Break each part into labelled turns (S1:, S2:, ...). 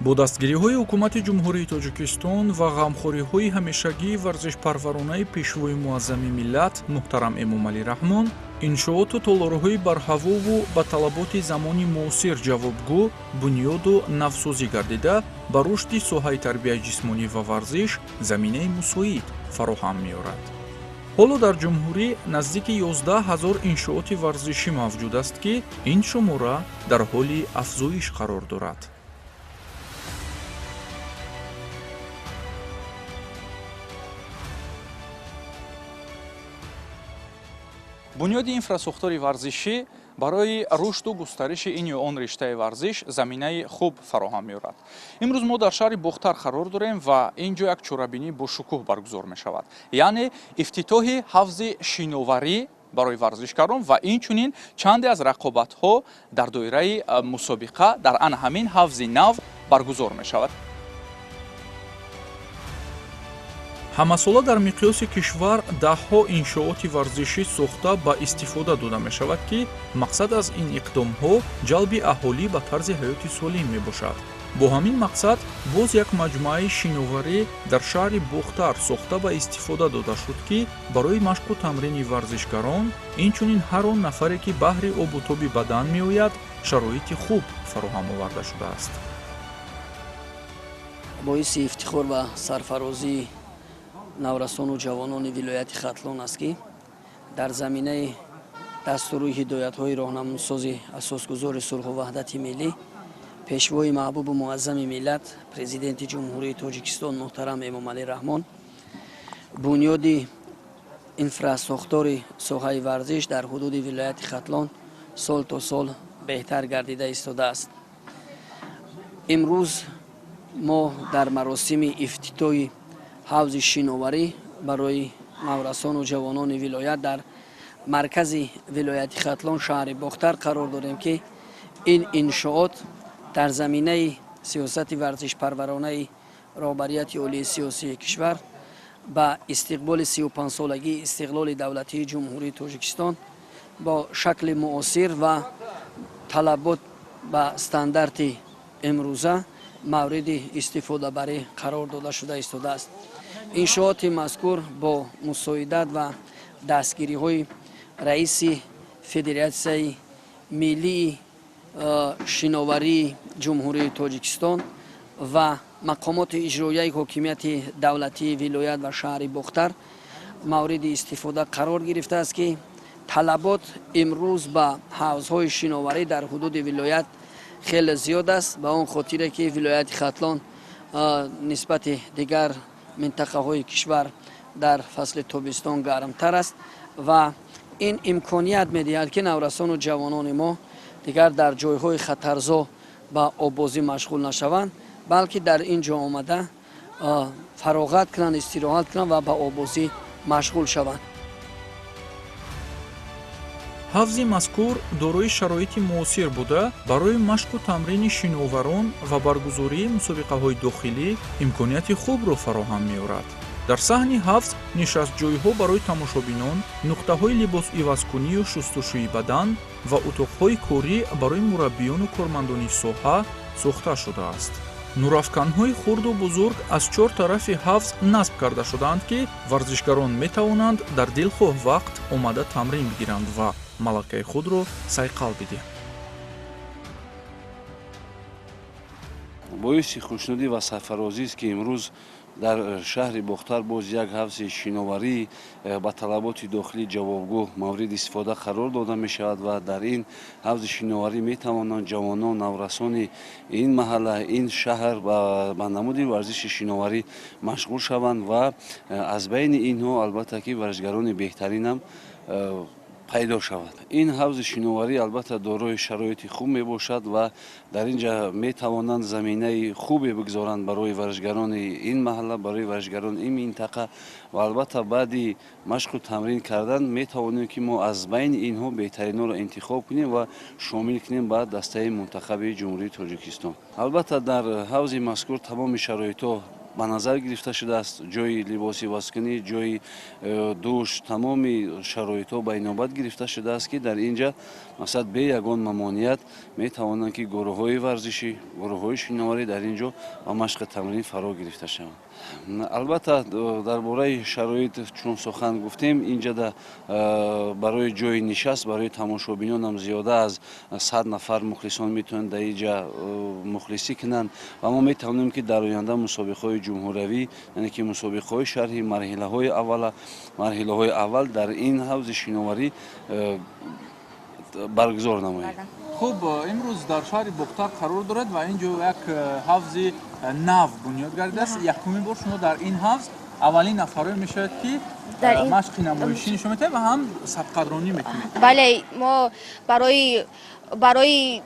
S1: Бо дастгириҳои ҳукумати Ҷумҳурии Тоҷикистон ва ғамхориҳои ҳамешагии варзишпарваронаи Пешвои муаззами миллат муҳтарам Эмомалӣ Раҳмон, иншооту толорҳои барҳавову ба талаботи замони муосир ҷавобгӯ бунёду навсозӣ гардида, ба рушди соҳаи тарбияи ҷисмонӣ ва варзиш заминаи мусоид фароҳам меорад. Ҳоло дар ҷумҳурӣ наздики 11 ҳазор иншооти варзишӣ мавҷуд аст, ки ин шумора дар ҳоли афзоиш қарор дорад. Бунёди инфрасохтори варзишӣ барои рушду густариши ин ё он риштаи варзиш заминаи хуб фароҳам меорад. Имрӯз мо дар шаҳри Бохтар қарор дорем ва ин ҷо як чорабинӣ бошукӯҳ баргузор мешавад, яъне ифтитоҳи ҳавзи шиноварӣ барои варзишгарон ва инчунин чанде аз рақобатҳо дар доираи мусобиқа дар ана ҳамин ҳавзи нав баргузор мешавад. Ҳамасола дар миқёси кишвар даҳҳо иншооти варзишӣ сохта ба истифода дода мешавад, ки мақсад аз ин иқдомҳо ҷалби аҳолӣ ба тарзи ҳаёти солим мебошад. Бо ҳамин мақсад боз як маҷмӯаи шиноварӣ дар шаҳри Бохтар сохта ба истифода дода шуд, ки барои машқу тамрини варзишгарон, инчунин ҳар он нафаре, ки баҳри обу тоби бадан меояд, шароити хуб фароҳам оварда шудааст.
S2: Боиси ифтихор ва сарфарозии наврасону ҷавонони вилояти Хатлон аст, ки дар заминаи дастуру ҳидоятҳои роҳнамунсози асосгузори сулҳу ваҳдати миллӣ, Пешвои маҳбубу муаззами миллат, Президенти Ҷумҳурии Тоҷикистон муҳтарам Эмомалӣ Раҳмон, бунёди инфрасохтори соҳаи варзиш дар ҳудуди вилояти Хатлон сол то сол беҳтар гардида истодааст. Имрӯз мо дар маросими ифтитоҳи ҳавзи шиноварӣ барои наврасону ҷавонони вилоят дар маркази вилояти Хатлон, шаҳри Бохтар қарор дорем, ки ин иншоот дар заминаи сиёсати варзишпарваронаи роҳбарияти олии сиёсии кишвар ба истиқболи 35-солагии истиқлоли давлатии Ҷумҳурии Тоҷикистон бо шакли муосир ва талабот ба стандарти имрӯза мавриди истифодабарӣ қарор дода шуда истодааст. Иншооти мазкур бо мусоидат ва дастгириҳои раиси Федератсияи миллии шиноварии Ҷумҳурии Тоҷикистон ва мақомоти иҷроияи ҳокимияти давлатии вилоят ва шаҳри Бохтар мавриди истифода қарор гирифтааст, ки талабот имрӯз ба ҳавзҳои шиноварӣ дар ҳудуди вилоят хеле зиёд аст, ба он хотире ки вилояти Хатлон нисбати дигар минтақаҳои кишвар дар фасли тобистон гармтар аст ва ин имконият медиҳад, ки наврасону ҷавонони мо дигар дар ҷойҳои хатарзо ба оббозӣ машғул нашаванд, балки дар ин ҷо омада фароғат кунанд, истироҳат кунанд ва ба оббозӣ машғул шаванд.
S1: Ҳавзи мазкур дорои шароити муосир буда, барои машқу тамрини шиноварон ва баргузории мусобиқаҳои дохилӣ имконияти хубро фароҳам меорад. Дар саҳни ҳавз нишастҷойҳо барои тамошобинон, нуқтаҳои либосивазкунию шустушӯи бадан ва утоқҳои корӣ барои мураббиёну кормандони соҳа сохта шудааст. Нурафканҳои хурду бузург аз чор тарафи ҳавз насб карда шудаанд, ки варзишгарон метавонанд дар дилхоҳ вақт омада тамрин бигиранд ва малакаи худро сайқал бидиҳанд.
S3: Боиси хушнудӣ ва сарфарозист, ки имрӯз дар шаҳри Бохтар боз як ҳавзи шиноварӣ ба талаботи дохилӣ ҷавобгӯ мавриди истифода қарор дода мешавад ва дар ин ҳавзи шиноварӣ метавонанд ҷавонон, наврасони ин маҳалла, ин шаҳр ба намуди варзиши шиноварӣ машғул шаванд ва аз байни инҳо албатта ки варзишгарони беҳтаринам пайдо шавад. Ин ҳавзи шиноварӣ албатта дорои шароити хуб мебошад ва дар ин ҷа метавонанд заминаи хубе бигзоранд барои варзишгарони ин маҳалла, барои варзишгарони ин минтақа ва албатта баъди машқу тамрин кардан метавонем, ки мо аз байни инҳо беҳтаринҳоро интихоб кунем ва шомил кунем ба дастаи мунтахаби Ҷумҳурии Тоҷикистон. Албатта дар ҳавзи мазкур тамоми шароитҳо ба назар гирифта шудааст. Ҷои либоси ивазкунӣ, ҷои душ, тамоми шароитҳо ба инобат гирифта шудааст, ки дар ин ҷа мақсад бе ягон мамоният метавонанд, ки гурӯҳҳои варзишӣ, гурӯҳҳои шиноварӣ дар ин ҷо ба машқи тамрин фаро гирифта шаванд. Албатта, дар бораи шароит чун сухан гуфтем, инҷа барои ҷои нишаст барои тамошобинонам зиёда аз 100 нафар мухлисон метавонанд дар инҷа мухлисӣ кунанд ва мо метавонем, ки дар оянда мусобиқаҳои ҷумҳуравӣ, яъне ки мусобиқаҳои шарҳи марҳилаҳои аввал дар ин ҳавзи шиноварӣ баргузор намоем.
S1: Хуб, имрӯз дар шаҳри Бохтар қарор дорад ва ин ҷо як ҳавзи нав бунёд гардидааст. Якумин бор шумо дар ин ҳавз аввалин нафарое мешавад, ки машқи намоишӣ нишон медиҳад ва ҳам сабқадронӣ мекунед.
S4: Бале, мо барои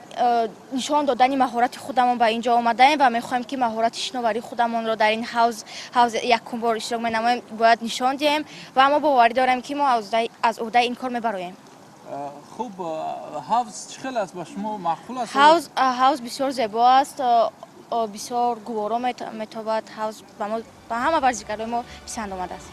S4: нишон додани маҳорати худамон ба ин ҷо омадаем ва мехоҳем, ки маҳорати шиноварии худамонро дар ин ҳавз якум бор иштирок менамоем, бояд нишон диҳем ва мо боварӣ дорем, ки мо аз уҳдаи ин кор мебароем.
S1: Хуб, ҳавз чӣ хел аст? Ба шумо маъқул аст?
S4: Ҳавз бисёр зебо аст, бисёр гуворо метобад. Ҳавз ба ҳама варзишгарои мо писанд омадааст.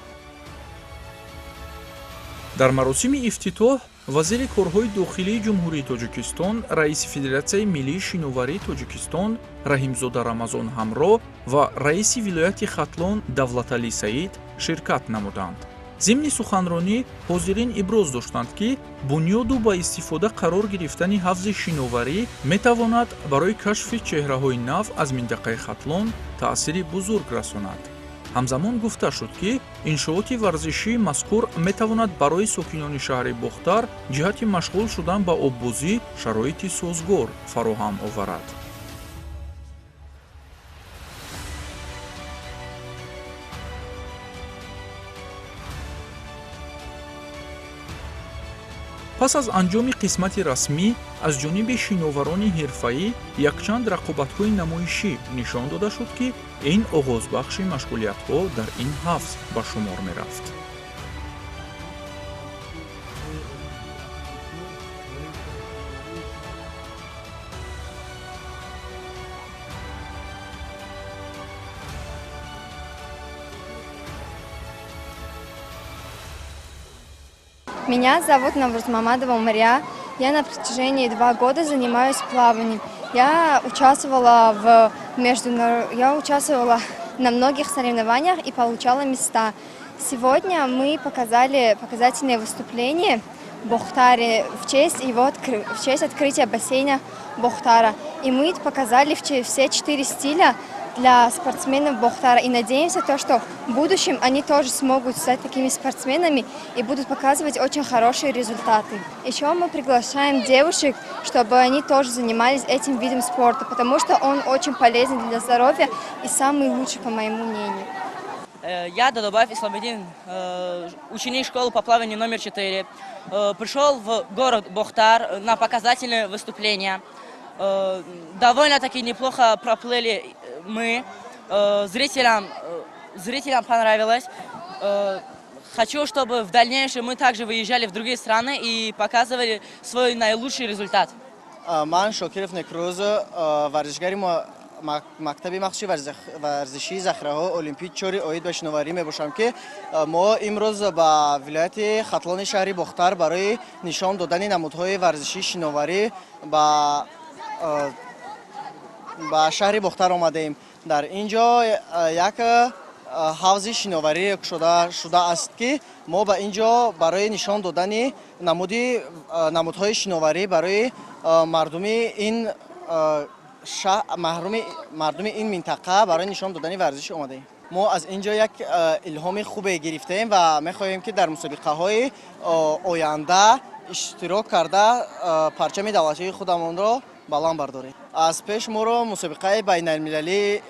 S1: Дар маросими ифтитоҳ вазири корҳои дохилии Ҷумҳурии Тоҷикистон, раиси Федератсияи миллии шиноварии Тоҷикистон Раҳимзода Рамазон Ҳамроҳ ва раиси вилояти Хатлон Давлаталӣ Саид ширкат намуданд. Зимни суханронӣ ҳозирин иброз доштанд, ки бунёду ба истифода қарор гирифтани ҳавзи шиноварӣ метавонад барои кашфи чеҳраҳои нав аз минтақаи Хатлон таъсири бузург расонад. Ҳамзамон гуфта шуд, ки иншооти варзишии мазкур метавонад барои сокинони шаҳри Бохтар ҷиҳати машғул шудан ба оббозӣ шароити созгор фароҳам оварад. Пас аз анҷоми қисмати расмӣ аз ҷониби шиноварони ҳирфаӣ якчанд рақобатҳои намоишӣ нишон дода шуд, ки ин оғозбахши машғулиятҳо дар ин ҳавз ба шумор мерафт.
S5: Меня зовут Навруз Мамадова Умария. Я на протяжении 2 года занимаюсь плаванием. Я участвовала на многих соревнованиях и получала места. Сегодня мы показали показательное выступление в Бохтаре в честь открытия бассейна Бохтара. И мы показали все 4 стиля для спортсменов Бохтара. И надеемся, то, что в будущем они тоже смогут стать такими спортсменами и будут показывать очень хорошие результаты. Еще мы приглашаем девушек, чтобы они тоже занимались этим видом спорта, потому что он очень полезен для здоровья и самый лучший, по моему мнению.
S6: Я, Дадобаев Исламидин, ученик школы по плаванию номер 4, пришел в город Бохтар на показательное выступление. Довольно-таки неплохо проплыли мы, зрителям понравилось. Хочу, чтобы в дальнейшем мы также выезжали в другие страны и показывали свой наилучший результат.
S7: Ман Шокиров Некруз, варзишгари мактаби махсуси варзишии захираҳо Олимпии 4 оид ба шиноварӣ мебошам, ки мо имрӯз ба вилояти Хатлони шаҳри Бохтар барои нишон додани намудҳои варзишии шиноварӣ ба шаҳри Бохтар омадаем. Дар ин ҷо як ҳавзи шиноварӣ кушода шудааст, ки мо ба ин ҷо барои нишон додани намудҳои шиноварӣ барои мардуми ин минтақа барои нишон додани варзиш омадаем. Мо аз ин ҷо як илҳоми хубе гирифтаем ва мехоҳем, ки дар мусобиқаҳои оянда иштирок карда парчами давлатии худамонро баланд бардорем. Аз пеш моро мусобиқаи байналмилалӣ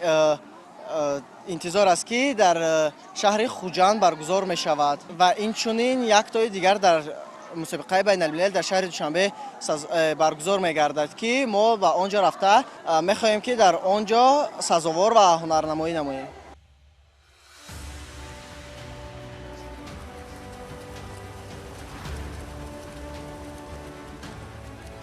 S7: интизор аст, ки дар шаҳри Хуҷанд баргузор мешавад ва инчунин як тои дигар дар мусобиқаи байналмилалӣ дар шаҳри Душанбе баргузор мегардад, ки мо ба он ҷо рафта мехоҳем, ки дар он ҷо сазовор ва ҳунарнамоӣ намоем.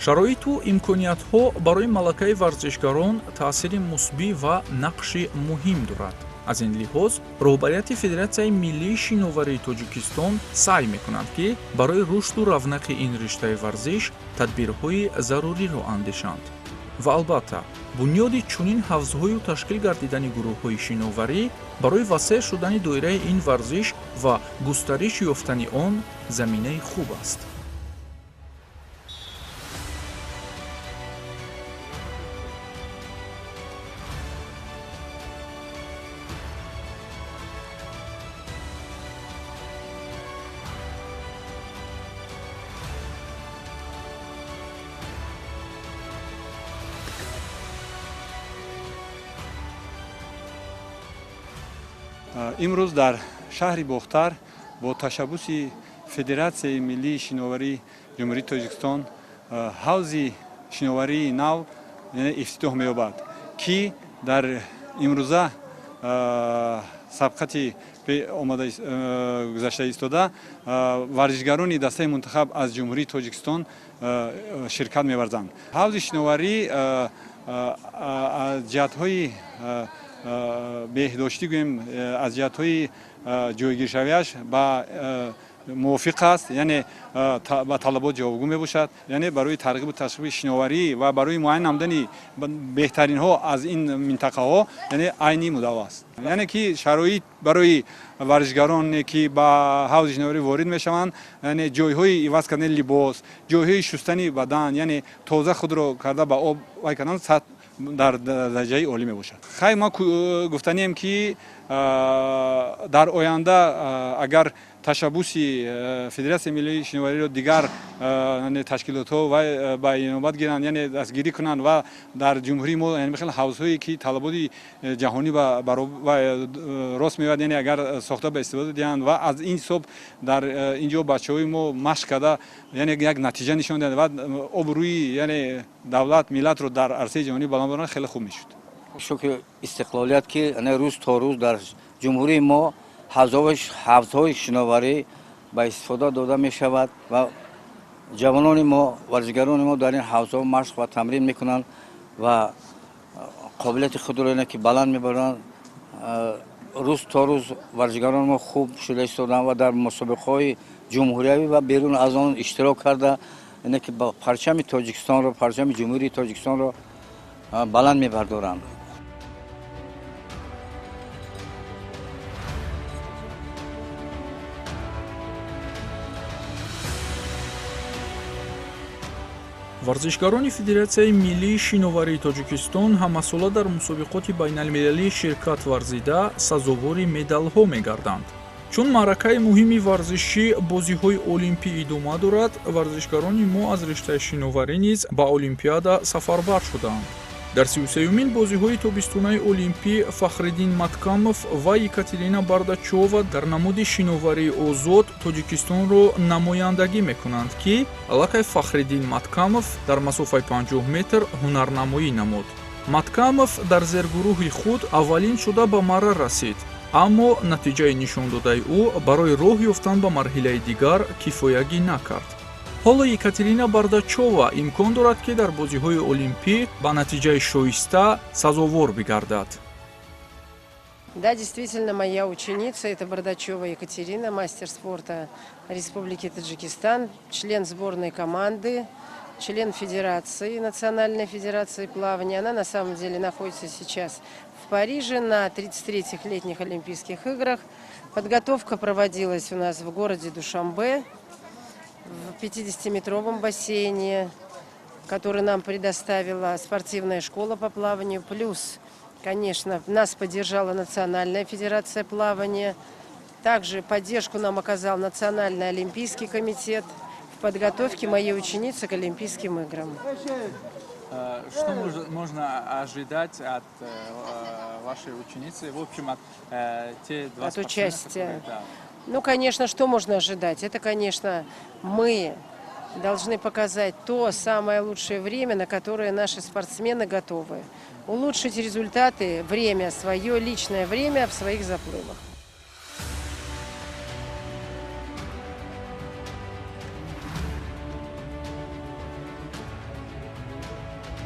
S1: Шароиту имкониятҳо барои малакаи варзишгарон таъсири мусбӣ ва нақши муҳим дорад. Аз ин лиҳоз роҳбарияти Федератсияи миллии шиноварии Тоҷикистон саъй мекунанд, ки барои рушду равнақи ин риштаи варзиш тадбирҳои заруриро андешанд. Ва албатта, бунёди чунин ҳавзҳою ташкил гардидани гурӯҳҳои шиноварӣ барои васеъ шудани доираи ин варзиш ва густариш ёфтани он заминаи хуб аст.
S8: Имрӯз дар шаҳри Бохтар бо ташаббуси Федератсияи миллии шиноварии Ҷумҳурии Тоҷикистон ҳавзи шиноварии нав ифтитоҳ меёбад, ки дар имрӯза сабқати омада гузашта истода варзишгарони дастаи мунтахаб аз Ҷумҳурии Тоҷикистон ширкат меварзанд. Ҳавзи шиноварӣ аз ҷиҳатҳои беҳдоштӣ гӯем, аз ҷиҳатҳои ҷойгиршавиаш ба мувофиқ аст, яъне ба талабот ҷавобгӯ мебошад, яъне барои тарғибу ташвиқи шиноварӣ ва барои муайян намудани беҳтаринҳо аз ин минтақаҳо, яъне айни муддао аст. Яъне ки шароит барои варзишгароне ки ба ҳавзи шиноварӣ ворид мешаванд, яъне ҷойҳои иваз кардани либос, ҷойҳои шустани бадан, яъне тоза худро карда ба об вай кардан сатҳ дар дараҷаи олӣ мебошад. Хай, мо гуфтанием, ки дар оянда агар ташаббуси Федератсияи миллии шиновариро дигар ташкилотҳо ба инобат гиранд, яъне дастгирӣ кунанд ва дар ҷумҳурии мо хел ҳавзҳое ки талаботи ҷаҳонӣ рост меояд, яъне агар сохта ба истифода диҳанд ва аз ин ҳисоб дар ин ҷо бачаҳои мо машқ карда, яъне як натиҷа нишон диҳанд ва обрӯи яъне давлат, миллатро дар арсаи ҷаҳонӣ баланд баранд, хеле хуб мешуд.
S9: Шукри истиқлолият, ки рӯз то рӯз дар ҷумҳурии мо ҳавзҳои шиноварӣ ба истифода дода мешавад ва ҷавонони мо, варзишгарони мо дар ин ҳавзҳо машқ ва тамрин мекунанд ва қобилияти худро ки баланд мебаранд. Рӯз то рӯз варзишгарони мо хуб шуда истоданд ва дар мусобиқаҳои ҷумҳуриявӣ ва берун аз он иштирок карда, ки парчами Тоҷикистонро, парчами Ҷумҳурии Тоҷикистонро баланд мебардоранд.
S1: Варзишгарони Федератсияи миллии шиноварии Тоҷикистон ҳамасола дар мусобиқоти байналмилалӣ ширкат варзида сазовори медалҳо мегарданд. Чун маъракаи муҳими варзишӣ бозиҳои олимпӣ идома дорад, варзишгарони мо аз риштаи шиноварӣ низ ба Олимпиада сафарбар шудаанд. Дар 33-юмин бозиҳои тобистонаи олимпӣ Фахриддин Маткамов ва Екатерина Бардачова дар намуди шиноварии озод Тоҷикистонро намояндагӣ мекунанд, ки аллакай Фахриддин Маткамов дар масофаи 50 метр ҳунарнамоӣ намуд. Маткамов дар зергурӯҳи худ аввалин шуда ба марра расид, аммо натиҷаи нишондодаи ӯ барои роҳ ёфтан ба марҳилаи дигар кифоягӣ накард. Ҳоло Екатерина Бардачова имкон дорад, ки дар бозиҳои олимпӣ ба натиҷаи шоиста сазовор бигардад.
S10: Да, действительно, моя ученица, это Бардачева Екатерина, мастер спорта Республики Таджикистан, член сборной команды, член Федерации, Национальной федерации плавания. Она на самом деле находится сейчас в Париже на 33-х летних Олимпийских играх. Подготовка проводилась у нас в городе Душанбе, в 50-метровом бассейне, который нам предоставила спортивная школа по плаванию. Плюс, конечно, нас поддержала Национальная федерация плавания. Также поддержку нам оказал Национальный олимпийский комитет в подготовке моей ученицы к Олимпийским играм.
S11: Что можно ожидать от вашей ученицы, в общем, от те два
S10: от участия?
S11: Которые, да.
S10: Ну, конечно, что можно ожидать? Это, конечно, мы должны показать то самое лучшее время, на которое наши спортсмены готовы. Улучшить результаты, время свое, личное время в своих заплывах.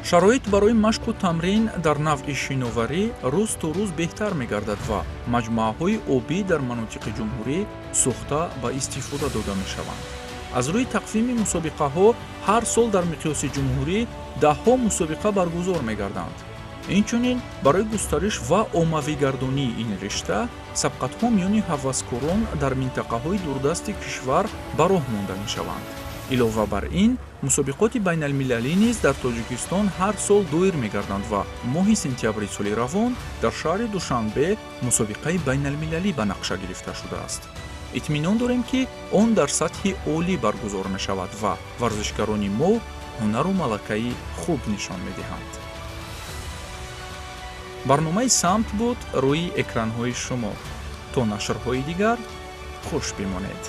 S1: Шароит барои машқу тамрин дар навъи шиноварӣ рӯз то рӯз беҳтар мегардад ва маҷмӯаҳои обӣ дар манотиқи ҷумҳурӣ сохта ба истифода дода мешаванд. Аз рӯи тақвими мусобиқаҳо ҳар сол дар миқёси ҷумҳурӣ даҳҳо мусобиқа баргузор мегарданд. Инчунин барои густариш ва оммавигардонии ин ришта сабқатҳо миёни ҳаваскорон дар минтақаҳои дурдасти кишвар ба роҳ монда мешаванд. Илова бар ин, мусобиқоти байналмилалӣ низ дар Тоҷикистон ҳар сол доир мегарданд ва моҳи сентябри соли равон дар шаҳри Душанбе мусобиқаи байналмилалӣ ба нақша гирифта шудааст. Итминон дорем, ки он дар сатҳи олӣ баргузор мешавад ва варзишгарони мо ҳунару малакаи хуб нишон медиҳанд. Барномаи «Самт» буд рӯи экранҳои шумо. То нашрҳои дигар хуш бимонед.